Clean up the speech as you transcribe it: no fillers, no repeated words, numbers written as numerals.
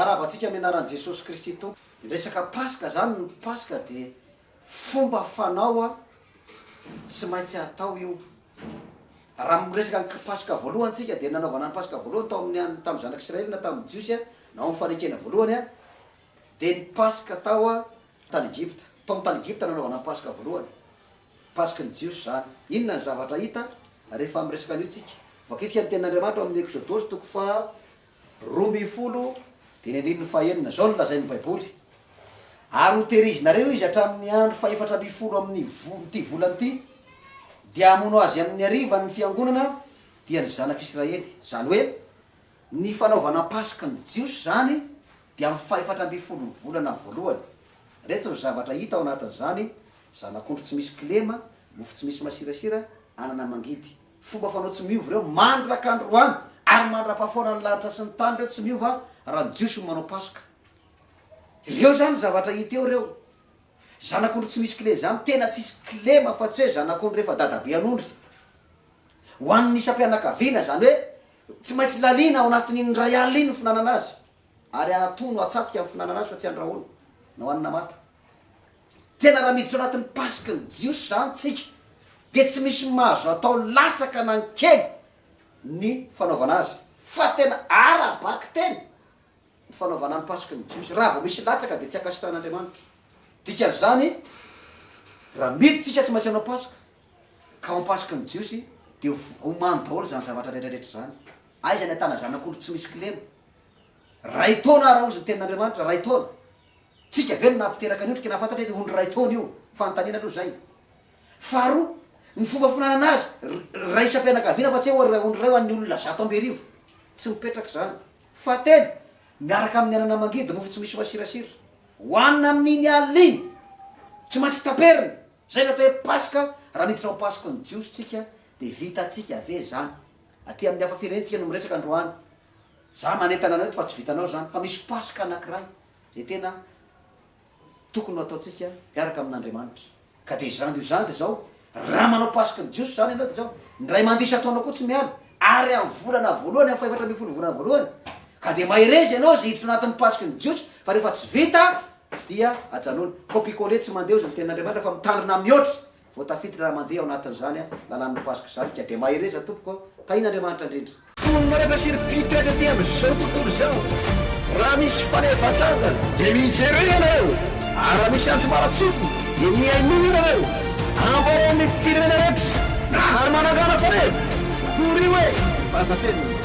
Miarahaba antsika amin'ny anaran'i Jesosy Kristy Tompo. Ny resaka Paska zany, ny Paska dia fomba fanao tsy maintsy atao io. Raha miresaka ny Paska voalohany tsika dia nanaovana ny Paska voalohany tao amin'ny tamin'ny zanak'Israely na tamin'ny Jiosy na ao amin'ny fanekena voalohany dia ny Paska tao tany Egypta. Tao amin'ny tany Egypta nanaovana ny Paska voalohany. Paska ny Jiosy izany. Inona ny zavatra hita rehefa miresaka an'io tsika? Vakitsika ny tenin'Andriamanitra ao amin'ny Eksodosy toko faha 12 dia ny andininy fahenina. Izao no lazain'ny Baiboly, Ary hotehirizinareo izy hatramin'ny andro fahefatra ambin'ny folo amin'ny ity volana ity, dia hamono azy amin'ny hariva ny fiangonana, dia ny zanak'Israely. Izany hoe, ny fanaovana Paska ny Jiosy izany dia amin'ny fahefatra ambin'ny folo volana voalohany. Ireto ny zavatra hita ao anatin'izany, zanak'ondry tsy misy kilema, mofo tsy misy masirasira, anana mangidy. Fomba fanao tsy miova ireo mandraka androany ary mandra-pahafoana ny lanitra sy ny tany ireo tsy miova raha ny Jiosy no manao Paska. Ireo izany zavatra hita eo ireo. Zanak'ondry tsy misy kilema izany tena tsisy kilema fa tsy hoe zanak'ondry efa dadabe an'ondry. Ho an'ny isam-pianakaviana izany hoe tsy maintsy laliana ao anatin'iny indray alina iny ny finanana azy ary atono atsatsika ny finanana azy fa tsy andrahoina na hohanina manta. Tena raha miditra ao anatin'ny Paska ny Jiosy izany tsika dia tsy misy mahazo atao latsaka na ny kely ny fanaovana azy fa tena ara-bakiteny ny fanaovana ny Paska ny Jiosy. Raha vao misy latsaka dia tsy ankasitrahan'Andriamanitra. Dikan'izany raha miditra tsika tsy maintsy hanao Paska ka ao Paska ny Jiosy dia homano daholo izany zavatra rehetra rehetra izany. Aiza ny ahitana zanak'ondry tsy misy kilema? Ray taona raha hozy ny tenin'Andriamanitra, ray taona. Tsika ve no nampiteraka ny ondry ka nahafantatra hoe ondry iray taona io? Fanontaniana aloha izay. Faharoa, ny fomba finanana azy, iray isam-pianakaviana fa tsy hoe ondry iray ho an'ny olona 1100. Tsy mipetraka izany. Fahatelo, miaraka amin'ny anana mangidy, mofo tsy misy masirasira. Hohanina amin'iny alina iny. Tsy maintsy taperina. Izay no atao hoe Paska, raha miditra ao Paska ny Jiosy tsika dia vitantsika ve izany? Aty amin'ny hafa firenentsika no miresaka androany. Za manentana anao eto fa tsy vitanao izany fa misy Paska anankiray. Izay tena tokony ho ataontsika miaraka amin'Andriamanitra. Ka dia izany io izany dia izao, raha manao Paska ny Jiosy izany ianao dia izao, ny ray mandiso ataonao koa tsy miala, ary amin'ny volana voalohany, amin'ny fahefatra ambin'ny folo volana voalohany, ka dia mahereza ianao izay hiditra anatin'ny Paska ny Jiosy, fa rehefa tsy vita dia ajanony. Copie-coller tsy mandeha hozy ny tenin'Andriamanitra fa mitandrina mihoatra vao tafiditra raha mandeha ao anatin'izany lalàn'ny Paska izany, ka dia mahereza tompoko a! Tahin'Andriamanitra indrindra. Mponina rehetra sy ry mpitoetra aty amin'izao tontolo izao, raha misy faneva atsangana, dia mijere ianareo, ary raha misy antso mara-tsofina, dia mihainoa ianareo. Ambarao amin'ny firenena rehetra, ary manangàna faneva, torio e, fa aza fehezina.